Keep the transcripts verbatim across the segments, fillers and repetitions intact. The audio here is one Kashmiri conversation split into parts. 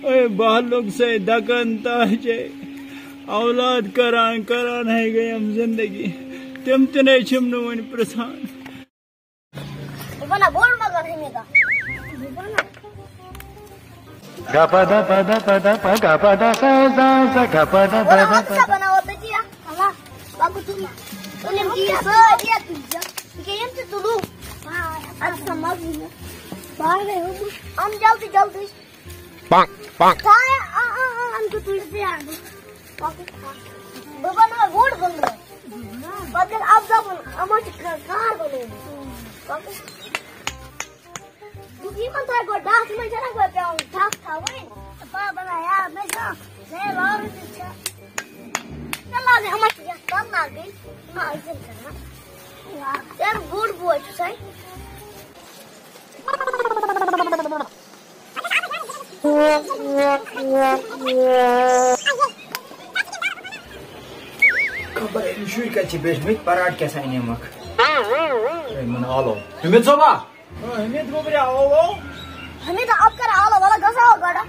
اے بہلُک سے دکن تاجے، اولاد کران کران ہے گٔیم زندگی۔ تِم تہِ نے چھِم نہٕ وُنہِ پرژھان۔ بہٕ بناو بوٚڑ مگر ہمیٖدا۔ بہٕ بناو۔ گپا دپا دپا دپا گپا دسا سا سا گپا دپا بہٕ بناو دپا۔ بناوو تٔتی اکھ۔ اللہ، پکو تُلِو۔ تُلِم چیٖز سٲری اَتھ تُلِو۔ یہِ کیٛاہ یِم تہِ تُلو؟ اَدٕ سا مَزٕ یِیہِ۔ باغے ہُم۔ اَن جلدی جلدی۔ پانٛک، پانٛک۔ تھایا، آ، آ، آ، اَن تہِ تُلِو تُہۍ اَن۔ پکو۔ بہٕ بناوٕ بوٚڑ بنٛگلہٕ۔ پتہٕ گژھِ اَفضل وَنُن، یِمو چھِ کا-، کار بنوومُت۔ پکو۔ دوٚپُکھ، یِمن تھاو گۄڈٕ ڈَکھ، یِمن چھَنہ گۄڈٕ پٮ۪وان ڈَکھ تھاوٕنۍ۔ تہٕ پاپہٕ وَنان، یار، مےٚ چھُ، مےٚ لارُن تہِ چھُ۔ مےٚ لاگَے، یِمن چھِ یَتھ تَل لاگٕنۍ، یِم ما ٲسِن کران۔ ژےٚ بوٚڑ بوے چھُ سَے۔ خبر أمۍ شُرۍ کَتہِ چھِ بیٖٹھمٕتۍ، پَراٹھ کیٛاہ سا اَنیمَکھ۔ ہے، یِمَن آلو۔ حمید صٲبا۔ آ، حمید گوٚبریا، او، او۔ حمید، آپ کر آلو والا گژھو گۄڈٕ۔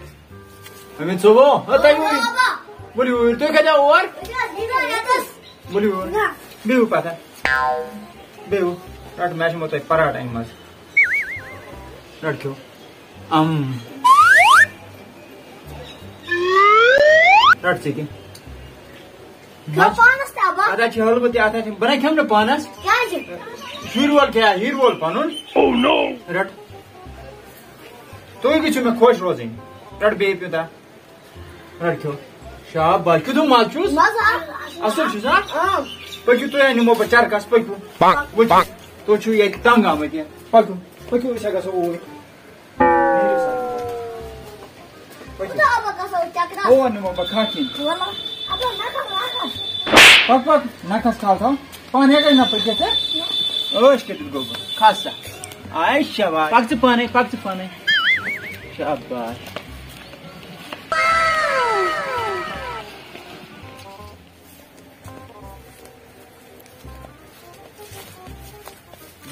حمید صٲبو، ہا، تُہۍ یوٗرۍ۔ بابا۔ ؤلِو یوٗرۍ، تُہۍ کَتہِ آو اور؟ أسۍ ٲسۍ گِنٛدان ییٚتَس۔ ؤلِو یوٗرۍ۔ نہ۔ بِہِو پَتھَر۔ بِہِو۔ رَٹ، مےٚ چھُمو تۄہہِ پَراٹھ اَنہِ منٛز۔ رَٹ کھیوٚو۔ اَم۔ رَٹ ژٕ تہِ۔ کھیوٚو پانَس تہِ، اَبا۔ اَتھ چھِ حٲلمہٕ تہِ، اَتھ چھِ، بہٕ نَے کھٮ۪مہٕ نہٕ پانَس۔ کیٛازِ؟ شُرۍ وول کھیٚیا، ہیٖر وول پَنُن۔ Oh no! رَٹ۔ تُہۍ گٔژھِو مےٚ خۄش روزٕنۍ۔ رَٹ بیٚیہِ پیوٗنٛتاہ۔ رَٹ کھیوٚو۔ شاباش، کیُتھ مَزٕ چھُس؟ مَزٕ آو۔ اَصٕل چھُس، ہا؟ آ۔ پٔکِو تُہۍ، ہا نِمو بہٕ چرکَس، پٔکِو۔ پَک، ؤتھِو۔ پَک۔ تُہۍ چھِو ییٚتہِ تنٛگ آمٕتۍ، پٔکِو۔ پٔکِو، أسۍ ہا گژھو اوٗرۍ۔ پٔکِو۔ کوٗتاہ آبا گژھو چکرَس؟ اور نِمو بہٕ کھاہ کِنۍ۔ وَلہٕ۔ اَپٲرۍ نَکھَس، نَکھَس۔ پَک، پَک، نَکھَس کھال تھاو۔ پانہٕ ہیٚکَے نہ پٔکِتھ، ہہ؟ عٲش کٔرِتھ گوٚو بہٕ۔ کھَس سا۔ آے شاباش۔ پَک ژٕ پانَے، پَک ژٕ پانَے۔ شاباش۔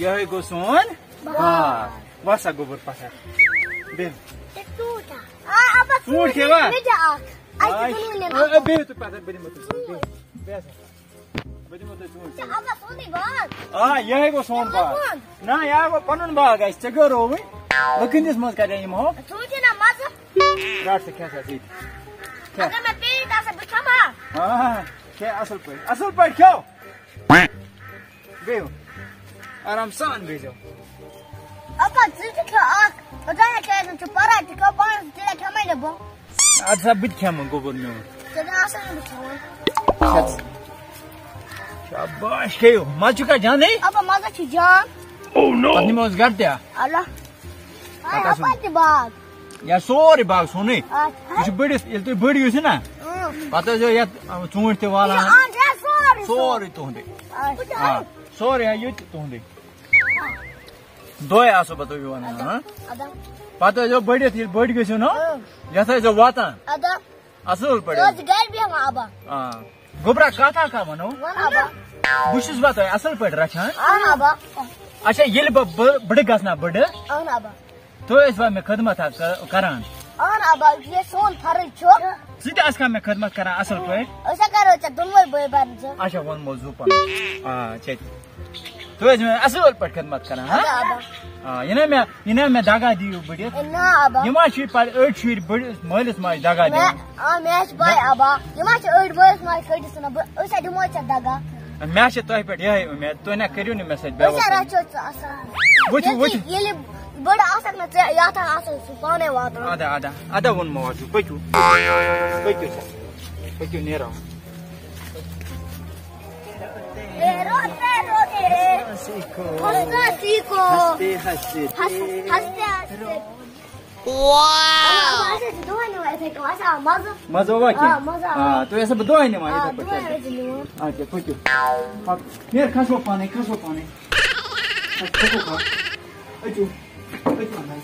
یِہوٚے گوٚو سون باغ۔ وَس سا گوٚبُر پَتھر۔ بیٚہہ۔ ژےٚ ژوٗنٛٹھۍ اَکھ۔ آ، اَپا ژوٗنٛٹھۍ ژوٗنٛٹھۍ کھیٚوا؟ مےٚ تہِ اَکھ۔ اَسہِ آے۔ تہِ کٕنوٕے نہٕ آ، آ، اَپا۔ بیٚہِو تُہۍ پَتھر، بہٕ دِمو تۄہہِ ژوٗنٛٹھۍ۔ بیٚہہ سا۔ ژےٚ اَپا سونُے باغ۔ آ، یِہوٚے گوٚو سون باغ۔ نہ، یہِ ہا گوٚو پَنُن باغ اَسہِ، ژےٚ کیٛاہ رووُے؟ لٔکھِنِس منٛز کَتہِ یِمہو؟ ژوٗنٛٹھۍ چھِنہ مَزٕ۔ رَٹ ژٕ کھےٚ سا ژٕ تہِ۔ کھےٚ۔ اگر مےٚ پیٖٹۍ آسہِ، بہٕ کھٮ۪مہٕ ہا۔ آ، کھےٚ اَصٕل پٲٹھۍ، اَصٕل پٲٹھۍ کھیٚو۔ بِہِو۔ آرام سان بِہزیو۔ اَپا، ژٕ تہِ کھےٚ اَکھ۔ خۄدایا، کیٛازِ نہٕ ژٕ پَران؟ ژٕ کھےٚ پانَس، تیٚلہِ کھٮ۪مَے نہٕ بہٕ۔ اَدٕ سا، بہٕ تہِ کھٮ۪مہٕ گوٚبُر میون۔ ژےٚ گژھِ آسان بہٕ کھٮ۪مہٕ۔ کھےٚ ژٕ۔ شاباش، کھیٚیِو۔ مَزٕ چھُکھا جانٕے؟ اَپا، مَزٕ چھُ جان۔ پَتہٕ نِمو أسۍ گَرٕ تہِ۔ اللہ۔ پَتہٕ آسُن۔ اَپا تہِ باغ۔ یا سورُے باغ سونُے۔ اَچھا۔ یہِ چھُ بٔڑِس، ییٚلہِ تُہۍ بٔڑۍ گٔژھِو نا، اۭں۔ پَتہٕ ٲسۍزیو یَتھ، آ، ژوٗنٛٹھۍ تہِ والان۔ یہِ اَن سا سورُے۔ سورُے تُہُنٛدُے۔ اَچھا۔ آ، سورُے، آ، یہِ تہِ تُہُنٛدُے۔ دۄہَے آسو بہٕ تۄہہِ وَنان، اَدٕ، ہاں؟ اَدٕ۔ پَتہٕ ٲسۍزیو بٔڑِتھ، ییٚلہِ بٔڑۍ گٔژھِو نا، اۭں۔ یَتھ ٲسۍزیو واتان۔ اَدٕ۔ اَصٕل پٲٹھۍ۔ ژٕ ٲسۍ گَرِ بیٚہوان، اَبا۔ آ۔ گوٚبرا، کَتھ اَکھ ہا وَنو۔ وَن، اَبا۔ بہٕ چھُس وَ تۄہہِ اَصٕل پٲٹھۍ رَچھان۔ اَہَن، اَبا۔ اچھا، ییٚلہِ بہٕ، بہٕ بٕڈٕ گژھٕ نا بٕڈٕ، اَہَن، اَبا۔ تُہۍ ٲسوا مےٚ خدمت اَکھ کَ-، کَران؟ اَہَن، اَبا، یہِ سون فرض چھُ۔ ژٕ تہِ آسکھا مےٚ خدمت کَران اَصٕل پٲٹھۍ؟ أسۍ ہا کَرو ژےٚ دۄنوَے بٲے بَرٕنۍ ژےٚ۔ اچھا، ووٚنمو زُو پَنُن۔ آ، ژےٚ تہِ۔ تُہۍ ٲسۍ مےٚ اَصٕل پٲٹھۍ خدمت کَران، ہا؟ اَدٕ، اَبا۔ آ، یہِ نا مےٚ، یہِ نا مےٚ دَگا دِیِو بٕڈِتھ۔ اے، نا، اَبا۔ یِم ہا چھِ پَتہٕ أڑۍ شُرۍ بٕڈِس مٲلِس ماجہِ دَگا مےٚ، دِوان۔ آ، مےٚ چھِ پَے، اَبا۔ یِم ہا چھِ أڑۍ مٲلِس ماجہِ کٔڑِتھ ژھٕنان۔ بہٕ، أسۍ ہا دِمو ژےٚ دَگا۔ مےٚ ہا چھِ تۄہہِ پٮ۪ٹھ یِہوٚے اُمید، تُہۍ نا کٔرِو نہٕ مےٚ سۭتۍ أسۍ ہا بیوقوٗفی۔ رَچھو ژٕ اَصٕل۔ ؤتھِو، ییٚلہِ ؤتھِو۔ ییٚلہِ بٔڑٕ آسَکھ نہ ژےٚ، یَتھ ہا آسو سُہ پانَے واتان۔ اَدٕ، اَدٕ، اَدٕ ووٚنمو اَتھ، پٔکِو۔ پٔکِو سا۔ پٔکِو، نیرو۔ ہنستے ہنستے۔ ہنستے ہنستے۔ ہنستے ہنستے۔ واو۔ اَسہِ حظ چھِ دۄہَے نِوان یِتھَے کٔنۍ، اَسہِ آو مَزٕ۔ مَزٕ آوا کینٛہہ؟ آ، مَزٕ آو۔ آ، تُہۍ ٲسِو بہٕ دۄہَے نِوان آ، یِتھَے پٲٹھۍ؟ دۄہَے ٲسِو نِوان۔ اَدٕ کیٛاہ، پٔکِو۔ پَک، نیر، کھسو پانَے، کھسو پانَے۔ کھسو، کھسو، کھسو۔ أتِو، أتِو اَنٛدَر۔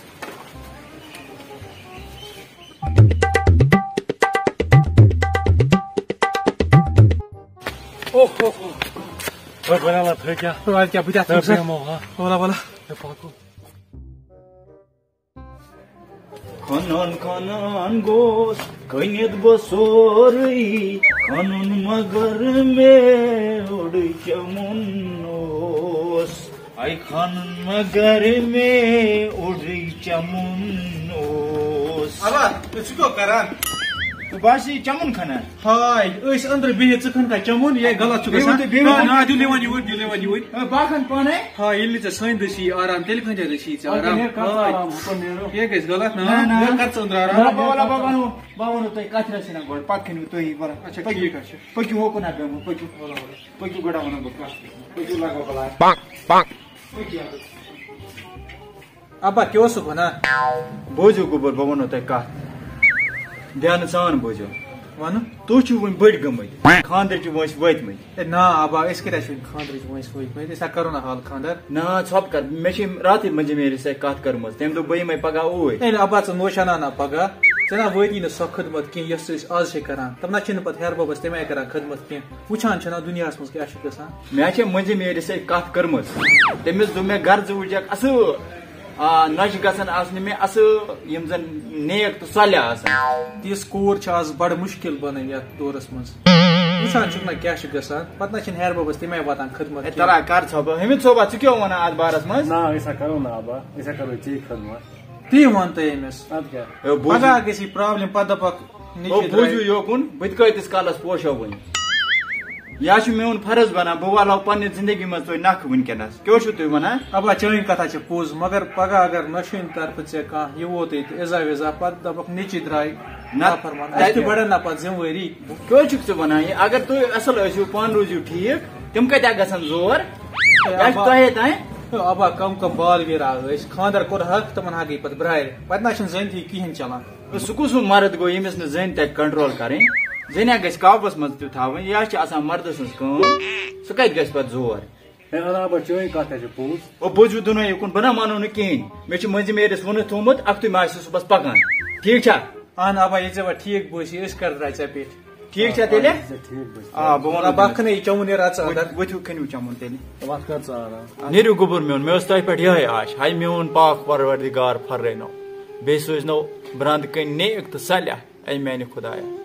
اوہ، اوہ، اوہ۔ وۄنۍ بَناو نا تھٔکۍ کیٛاہ؟ وَلہٕ کیٛاہ، بہٕ تہِ اَتھ تھٔکۍ سا۔ بیٚہمو، ہا۔ وَلہٕ، وَلہٕ۔ ہے، پَکو۔ کھنان کھنان گوس کھٔنِتھ بہٕ سورُے کھنُن، مگر مےٚ اوٚڑُے چَمُن اوس۔ اے کھنُن مگر مےٚ اوٚڑُے چَمُن اوس۔ اَوا، ژٕ چھُکھ کران؟ تہٕ بہٕ ہا چھُس یہِ چَمُن کھنان۔ ہاے، أسۍ أنٛدرٕ بِہِتھ، ژٕ کھَن کھا چَمُن، یہِ غلط چھُ بیٚیہِ گژھان۔ ؤنۍ تُہۍ، بیٚیہِ نہ، ؤنۍ تُہۍ۔ نہ، دِیِو یِوان یور، دِیِو یِوان یور۔ اے، بہٕ ہا کھَنہٕ پانَے۔ ہاے، ییٚلہِ نہٕ ژےٚ سٲنۍ دٔسی یی آرام، تیٚلہِ کَتہِ دٔسی ژےٚ آرام؟ یہِ کَتھ ہاے۔ آرام؟ ہُہ کَتھ نیرو؟ یہِ گژھِ غلط، نہ، نہ، نہ۔ نہ، کَر ژٕ أنٛدرٕ آرام؟ نہ، بہٕ وَنہٕ، بہٕ وَنہٕ، بہٕ وَنہٕ تۄہہِ کَتھ رَژھِ ہِنہ گۄڈٕ، پَتہٕ کھٔنِو تُہی، وَلہٕ۔ اچھا، پٔکِو، ٹھیٖک حظ چھُ۔ پٔکِو، ہُہ کُن ہا بیٚہمو، پٔکِو۔ پٔکِو، گۄڈٕ وَنو بہٕ کَتھ۔ پٔکِو، لَگو بَلاے۔ پَک، پَک۔ پٔکِو۔ اَبا، کیٛاہ اوسُکھ وَنان؟ بوٗزِو گوٚبُر، بہٕ وَنو تۄہہِ کَتھ۔ دھیانہٕ سان بوٗزِو۔ وَنہٕ؟ تُہۍ چھِو وُنہِ بٔڑۍ گٔمٕتۍ۔ خانٛدرٕکۍ وٲنٛسہِ وٲتمٕتۍ۔ ہے نا، اَبا، أسۍ کَتہِ چھِ وُنہِ خانٛدرٕکۍ وٲنٛسہِ وٲتمٕتۍ؟ أسۍ ہا کَرو نا حال خانٛدر۔ نا، ژھۄپہٕ کَر۔ مےٚ چھِ یِم راتھٕے مٔنٛزِم یٲرِس سۭتۍ کَتھ کٔرمٕژ۔ تٔمۍ دوٚپ، بہٕ یِمَے پَگاہ اوٗرۍ۔ ہے، اَبا، ژٕ نوشانہ نا پَگاہ۔ ژےٚ نا وٲتی نہٕ سۄ خدمت کینٛہہ، یۄس ژٕ أسۍ آز چھِ کَران۔ تِم نا چھِنہٕ پَتہٕ ہیٚہَر بَبَس تَمہِ آیہِ کَران خدمت کینٛہہ۔ وٕچھان چھِنا دُنیاہَس منٛز کیٛاہ چھُ گژھان۔ مےٚ چھےٚ مٔنٛزِم یٲرِس سۭتۍ کَتھ کٔرمٕژ۔ تٔمِس دوٚپ مےٚ، گرٕ زٕ وٕچھکھ اَصٕل، آ، نۄشہِ گژھن آسنہِ مےٚ اَصٕل، یِم زَن نیک تہٕ صالح آسَن۔ تِژھ کوٗر چھِ آز بَڑٕ مُشکِل بَنٕنۍ یَتھ دورَس منٛز۔ وٕچھان چھُکھ نہ کیٛاہ چھُ گژھان، پَتہٕ نہ چھِنہٕ ہیٚہَر بَبَس تَمہِ آیہِ واتان خدمت اے، کینٛہہ۔ تَلہ کَر ژھۄپہٕ۔ حمید صٲبا، ژٕ کیٛاہ وَنان اَتھ بارَس منٛز؟ نہ، أسۍ ہا کَرو نہٕ اَبا، أسۍ ہا کَرو ژےٚ خدمت۔ تی وَن تہٕ أمِس۔ اَدٕ کیٛاہ؟ اے، بوٗزِو۔ پَگاہ گژھِ یہِ problem، پَتہٕ دَپَکھ، او، بوٗزِو یوکُن، بہٕ تہِ کۭتِس کالَس پوشو وۄنۍ؟ یا چھُ میون فرض بنان، بہٕ والہو پننہِ زندگی منٛز تُہۍ نکھٕ وٕنکیٚنس۔ کیٛاہ چھِو تُہۍ ونان؟ ابا، چٲنۍ کتھا چھِ پوٚز، مگر پگاہ اگر نۄشہِ ہٕنٛدِ طرفہٕ ژےٚ کانٛہہ یہِ ووتُے تہٕ اِزا وِزا، پتہٕ دپکھ نیٚچی درٛاے نہ، نافرمان۔ اَسہِ تہِ تتہِ بڑن نہ پتہٕ ذمہٕ وٲری۔ کیٛاہ چھُکھ ژٕ ونان؟ یہِ اگر تُہۍ اصل ٲسِو، پانہٕ روٗزِو ٹھیٖک، تِم کتہِ گژھن زور؟ ہے یہِ آسہِ ابا، تۄہے تام۔ ہے ابا، کم کم بال ویرا ٲسۍ، خانٛدر کوٚرہکھ، تِمن ہا گٔے پتہٕ برٛارِ۔ پتہٕ نہ چھِنہٕ زٲنتھی کِہیٖنۍ چلان۔ سُہ کُس ہیوٗ مرد گوٚو ییٚمِس نہٕ زٔنۍ تَگہِ control کَرٕنۍ؟ زٔنۍ ہا گژھِ قابوٗوَس منٛز تہِ تھاوٕنۍ، یہِ ہا چھِ آسان مردٕ سٕنٛز کٲم، سُہ کَتہِ گژھِ پَتہٕ زور؟ ہے، اَدٕ ہا، بہٕ چٲنۍ کَتھ ہا چھِ پوٚز۔ او، بوٗزِو دۄنوَے یُکُن، بہٕ نہ مانو نہٕ کِہیٖنۍ۔ مےٚ چھِ مٔنٛزِم یٲرِس ووٚنُتھ تھوٚومُت، اَکھتُے ما آسہِ صُبحَس پَکان۔ ٹھیٖک چھا؟ اَہَن، اَبا، ییٚلہِ ژےٚ وۄنۍ ٹھیٖک بٲسی، أسۍ کَر درٛاے ژےٚ پٮ۪ٹھ۔ ٹھیٖک چھا تیٚلہِ؟ آ، ٹھیٖک بٲسی۔ آ، بہٕ وَنو بہٕ تۄہہِ۔ کھنَے یہِ چَمُن یہِ رَژٕ اَدٕ اَندَر۔ ؤتھِو، کھٔنِو چَمُن تیٚلہِ۔ وَتھ کَر ژٕ آرام۔ نیٖرِو گوٚبُر میون، مےٚ ٲس تۄہہِ پٮ۪ٹھ یِہوٚے آش۔ ہاے میون پاک پروردگار پھرٲینو، بیٚیہِ سوٗزنو برٛنٛدٕ کٔنۍ نیک تہٕ صالح، اے میانہِ خدایا۔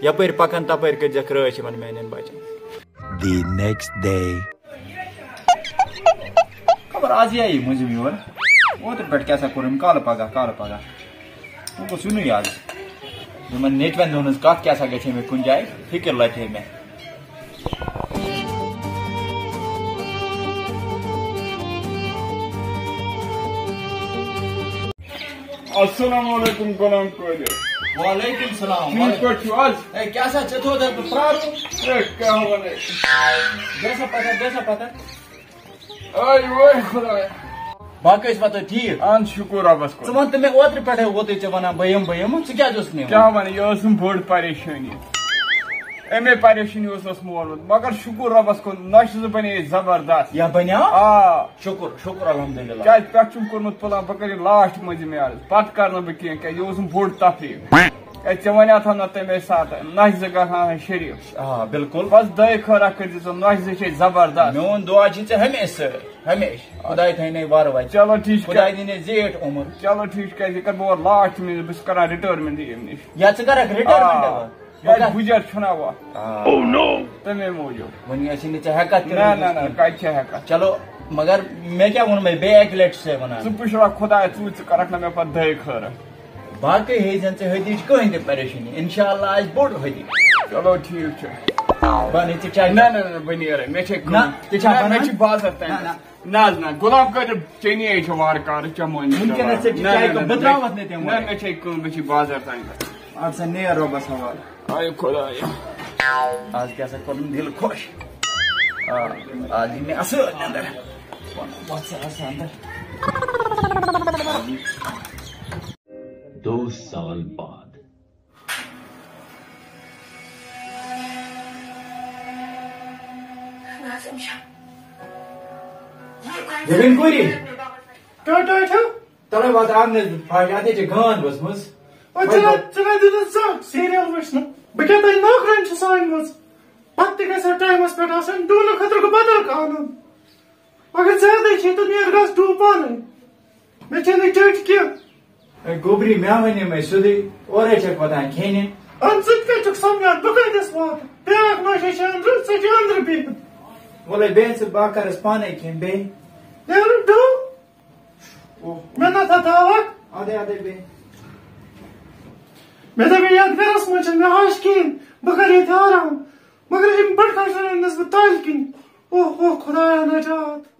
یپٲرۍ پکان تپٲرۍ کٔرۍزٮ۪کھ رٲچھ یِمن میانٮ۪ن بچن۔ The next day. خبر آز یہِ آیی مٔنٛزِم یور۔ اوترٕ پٮ۪ٹھ کیٛاہ سا کوٚر أمۍ کالہٕ پگاہ، کالہٕ پگاہ۔ وۄنۍ گوٚژھ یُنُے آز۔ یِمن نیٚچوٮ۪ن دۄہن ہٕنٛز کتھ کیٛاہ سا گژھِ ہے مےٚ کُنہِ جایہِ، فکر لٹہِ ہے مےٚ۔ السلام علیکم غلام قٲدر۔ وعلیکم السلام۔ ٹھیٖک پٲٹھۍ چھِو حظ؟ ہے، کیٛاہ سا ژےٚ تھوٚو تَتہِ بہٕ پرٛارُن؟ ہے، کیٛاہ وَنَے؟ بیٚہہ سا پَتھَر، بیٚہہ سا پَتھَر۔ آے وٲے خۄدایا۔ باقٕے ٲسۍ پَتہٕ ٹھیٖک؟ اَہَن شُکُر رۄبَس کُن۔ ژٕ وَن تہٕ مےٚ اوترٕ پٮ۪ٹھَے ووتُے ژےٚ وَنان بہٕ یِمہٕ، بہٕ یِمہٕ، ژٕ کیٛازِ اوسُکھ نہٕ یِوان؟ کیٛاہ وَنہٕ، یہِ ٲسٕم بٔڑ پریشٲنی۔ اَمے پریشٲنی اوس مےٚ ووٚنمُت، مگر شُکُر رۄبَس کُن، نۄشہِ زٕ بَنے زبردست۔ یا بَنیٛاو؟ آ۔ شُکُر، شُکُر الحمدللہ۔ کیٛازِ پٮ۪ٹھ چھُم کوٚرمُت پٕلان، بہٕ کَرٕ یہِ لاسٹ مٔنٛزِم یارٕ، پَتہٕ کَرٕ نہٕ بہٕ کینٛہہ، کیٛازِ یہِ اوسُم بوٚڑ تفریٖق۔ ہے، ژےٚ وَنیٛاتھَم نہ تَمے ساتہٕ، نۄشہِ زٕ گژھٕ ہن شریٖف۔ آ، بِلکُل۔ بَس دۄیہِ خٲرا کٔرۍزِ ژٕ، نۄشہِ زٕ چھے زبردست۔ میون دُعا چھُے ژےٚ ہمیشہِ سۭتۍ، ہمیشہِ۔ خۄداے تھٲینَے وارٕ وَتہِ۔ چلو، ٹھیٖک چھُ۔ خۄداے دِنَے زیٖٹھ عمر۔ چلو، ٹھیٖک چھُ، کیٛازِ یہِ کَرٕ بہٕ وۄنۍ لاسٹ مٔنٛزِم، بہٕ چھُس کَران رِٹٲرمٮ۪نٛٹ ییٚمہِ نِش۔ یا ژٕ کَرَکھ رِٹٲرمٮ۪نٛٹ آ۔ وۄنۍ؟ کیٛازِ بُجَر چھُنہ وۄنۍ۔ آ۔ Oh no! تَمے موٗجوٗب۔ وۄنۍ ٲسی نہٕ ژےٚ ہٮ۪کَتھ نہ، کٔرِتھ نہ، نہ، کِہیٖنۍ۔ کَتہِ چھےٚ ہٮ۪کَتھ؟ چلو، مگر مےٚ کیٛاہ ووٚن مےٚ بیٚیہِ اَکہِ لَٹہِ چھُسَے وَنان۔ ژٕ پُشراو خۄداے، ژٕ وٕچھ، ژٕ کَرَکھ نہ مےٚ پَتہٕ دَے خٲرٕ۔ باقٕے ہیٚیہِ زَن ژےٚ حٲجی چھِ کٕہٕنۍ تہِ پریشٲنی۔ اِنشاءاللہ آسہِ بوٚڑ حٲجی۔ چلو، ٹھیٖک چھُ۔ بَنٕے ژٕ چاے؟ نہ، نہ، نہ، بہٕ نیرٕ۔ مےٚ چھے کٲم۔ نہ، تہِ چھا نہ، مےٚ بَنان؟ چھِ بازر تام۔ نہ، نہ۔ نہ حظ، نہ، غلام قٲدر، چینی ہے چھِ وارٕ کارٕ چٮ۪مو اِنشاءاللہ۔ وٕنکیٚنَس ژےٚ چھِ نہ، چایہِ نہ، کَپ، نہ، بہٕ نہ، ترٛاوَتھ نہٕ تِم نہ، اورٕ۔ مےٚ چھے کٲم، مےٚ چھِ بازر تام گژھُن۔ اَدٕ سا نیر رۄبَس حوالہٕ۔ آے خۄدایا۔ آز کیٛاہ سا کوٚرُن دِل خۄش۔ آ، آز یی مےٚ اَصٕل نٮ۪نٛدٕر۔ وَتھ سا اَصٕل اَندَر۔ دو سال بعد۔ زٔمیٖن کوٗری؟ ٹٲٹھۍ ٹٲٹھۍ ہو۔ تَلے وَتھ آنٛگنَس پھاٹہِ، اَتھ ہے چھِ گانٛد ؤژھمٕژ۔ وۄنۍ ژٕ نہ، ژٕ نہ دِتُتھ زانٛہہ سیٖریَل وٕچھنہٕ۔ بہٕ کیٛاہ تۄہہِ نوکرَن چھُسا أنۍمٕژ؟ پَتہٕ تہِ گژھِ ہا ٹایمَس پٮ۪ٹھ آسٕنۍ، ڈوٗنہٕ خٲطرٕ گوٚو بدل کانٛہہ اَنُن۔ اگر زیادَے چھے تہٕ نیر گژھ ڈوٗ پانَے۔ مےٚ چھے نہٕ ٹٔٹۍ کینٛہہ۔ اے گوٚبری، مےٚ وَنے مےٚ سیوٚدُے، اورَے چھَکھ وۄتھان کھیٚنہِ۔ اَدٕ ژٕ تہِ کَتہِ چھُکھ سَمجھان، بہٕ کَتہِ ٲسٕس واتان؟ بیٛاکھ نوشہِ چھِ أنٛدرٕ، ژٕ چھِ أنٛدرٕ بِہِتھ۔ وَلَے بیٚہہ ژٕ، بہٕ کَرَس پانَے کھیٚنہِ بیٚیہِ۔ یارٕ ڈو، اوہ۔ مےٚ نہ تھا تھاوَکھ۔ اَدَے، اَدَے بیٚہہ۔ مےٚ دوٚپ، یَتھ گَرَس منٛز چھَنہٕ مےٚ ہَش کِہیٖنۍ، بہٕ کَرٕ ییٚتہِ آرام۔ مگر أمۍ بٔڑ کَنہِ سۭتۍ أنِس بہٕ تَلہِ کِنۍ۔ اوہ، اوہ، خۄدایا نجات۔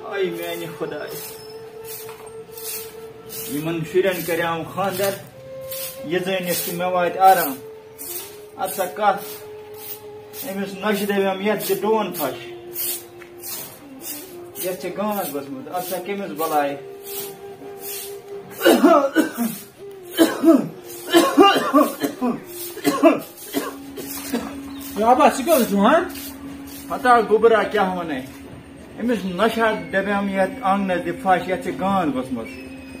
آے میانہِ خۄدایہِ، یِمن شُرٮ۪ن کریام خاندر، یہِ زٲنِتھ کہِ مےٚ واتہِ آرام۔ اَدٕ سا کَتھ، أمِس نۄشہِ دَپیام یَتھ زِ ڈون پھَش، یَتھ چھِ گانٛد ؤژھمٕژ، اَدٕ سا کٔمِس بَلایہِ؟ ہے اَبا، ژٕ کیٛاہ اوسُکھ وَنان؟ ہتا گوٚبرا، کیٛاہ وَنَے؟ أمِس نۄشہِ دَپیام یَتھ آنٛگنَس دِ پھَش، یَتھ چھِ گانٛد ؤژھمٕژ۔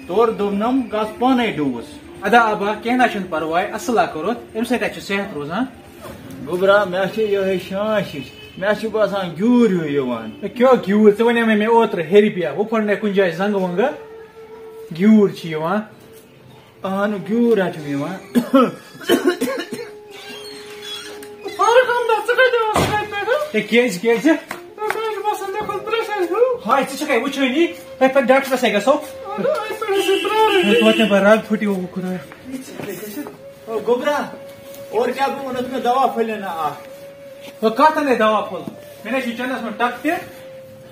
تورٕ دوٚپنَم، گژھ پانَے ڈُوُس۔ ادا اَبا، کینٛہہ نہ چھُنہٕ پَرواے، اَصٕل ہا کوٚرُتھ، اَمہِ سۭتۍ ہا چھُ صحت روزان۔ گوٚبرا، مےٚ چھِ یِہوٚے شانٛش ہِش، مےٚ چھُ باسان گیوٗر ہیوٗ یِوان۔ ہے کیٛاہ گیوٗر؟ ژےٚ وَنیٛامَے مےٚ اوترٕ ہیٚرِ بیٚہہ، ہُہ پھوٚٹ مےٚ کُنہِ جایہِ زنٛگہٕ ونٛگہٕ، گیوٗر چھِ یِوان۔ اہنُو، گیوٗر ہا چھُم یِوان۔ فاروق احمد، ژٕ کَتہِ اوسُکھ اَتہِ پٮ۪ٹھٕ؟ ہے، کیٛازِ، کیٛازِ؟ مےٚ چھُ باسان، مےٚ کھوٚت pressure ہیوٗ۔ ہاے، ژٕ چھَکھَے وٕچھٲنی؟ ہے، پَتہٕ ڈاکٹرَسَے گژھو۔ اَدٕ اَتہِ پٮ۪ٹھ ٲسِو پرٛاران۔ ہے، توتہِ بہٕ رَگ پھُٹیو، خۄدایا۔ او گوٚبرا، اورٕ کیٛاہ گوٚو؟ ووٚنُتھ مےٚ دوا پھٔلۍ اَنہٕ اَکھ۔ ہے، کَتھ اَنَے دوا پھوٚل؟ مےٚ نَے چھُ چَندَس منٛز ٹَکھ تہِ۔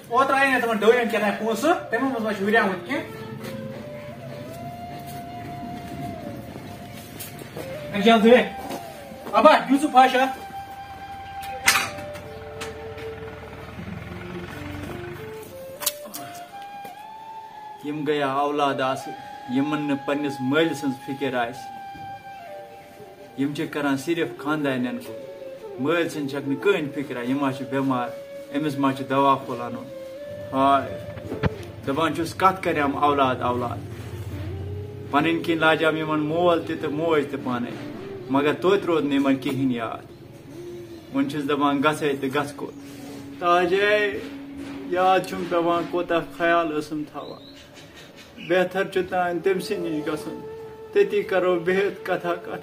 اوترٕ آیے نہ تِمن ڈورٮ۪ن کیٛاہ تام پونٛسہٕ، تِمو منٛز ما چھُ ہُریومُت کینٛہہ؟ ہے جلدی ہے۔ اَبا، دِیِو ژٕ پھَش اَتھ۔ یِم گٔیا اولاد آسہٕ، یِمن نہٕ پننِس مٲلۍ سٕنٛز فِکر آسہِ۔ یِم چھِ کران صرف خاندارنٮ۪ن کُن۔ مٲلۍ سٕنٛز چھکھ نہٕ کٕہٕنۍ فِکرا، یہِ ما چھُ بٮ۪مار، أمِس ما چھُ دوا پھوٚل اَنُن۔ ہاے، دَپان چھُس، کَتھ کَرٮ۪م اولاد اولاد۔ پَنٕنۍ کِنۍ لاجام یِمن مول تہِ تہٕ موج تہِ پانَے، مگر توتہِ روٗد نہٕ یِمن کِہیٖنۍ یاد۔ وۄنۍ چھِس دَپان، گژھَے تہٕ گژھٕ کوٚت؟ تاجے، یاد چھُم پٮ۪وان، کوٗتاہ خیال ٲسٕم تھاوان۔ بہتر چھُ تانۍ تٔمۍ سٕے نِش گژھُن، تٔتی کرو بِہِتھ کتھا کتھا۔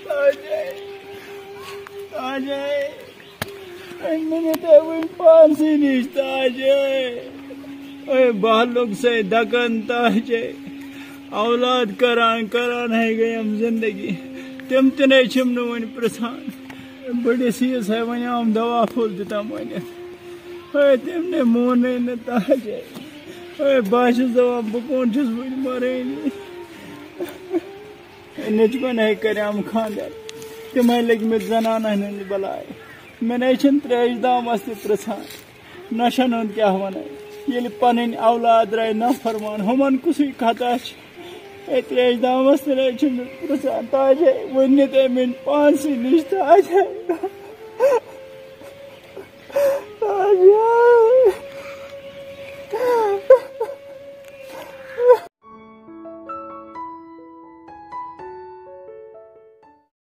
تاجے، تاجے۔ أمۍ ؤنِو تۄہہِ وٕنۍ پانسٕے نِش، تاجے۔ اے بہلُک سے دَکَن، تاجے۔ اولاد کران کران ہے گٔیم زندگی۔ تِم تہِ نَے چھِم نہٕ وٕنہِ پرٛژھان۔ بٔڑِس ہِیِس ہے وۄنۍ آم دوا پھوٚل دیُتم أنِتھ۔ ہے تٔمۍ نے مونُے نہٕ، تاجے۔ ہے بہٕ ہا چھُس دَپان، بہٕ کوٚن چھُس وٕنہِ مَرٲنی۔ نیٚچوٮ۪ن ہے کریام خاندر، تِم ہے لٔگۍ مٕتۍ زنانن ہٕنٛدِ بلایہِ۔ مےٚ نے چھِنہٕ ترٛیش دامس تہِ پرٛژھان، نۄشن ہُنٛد کیٛاہ وَنَے۔ ییٚلہِ پنٕنۍ اولاد درٛاے نافرمان، ہُمن کُسٕے خطا چھِ؟ ہے، ترٛیش دامس تہِ نے چھِنہٕ پرٛژھان۔ تاجے، وۄنۍ نہِ تٔمۍ مےٚ پانسٕے نِش، تاجے۔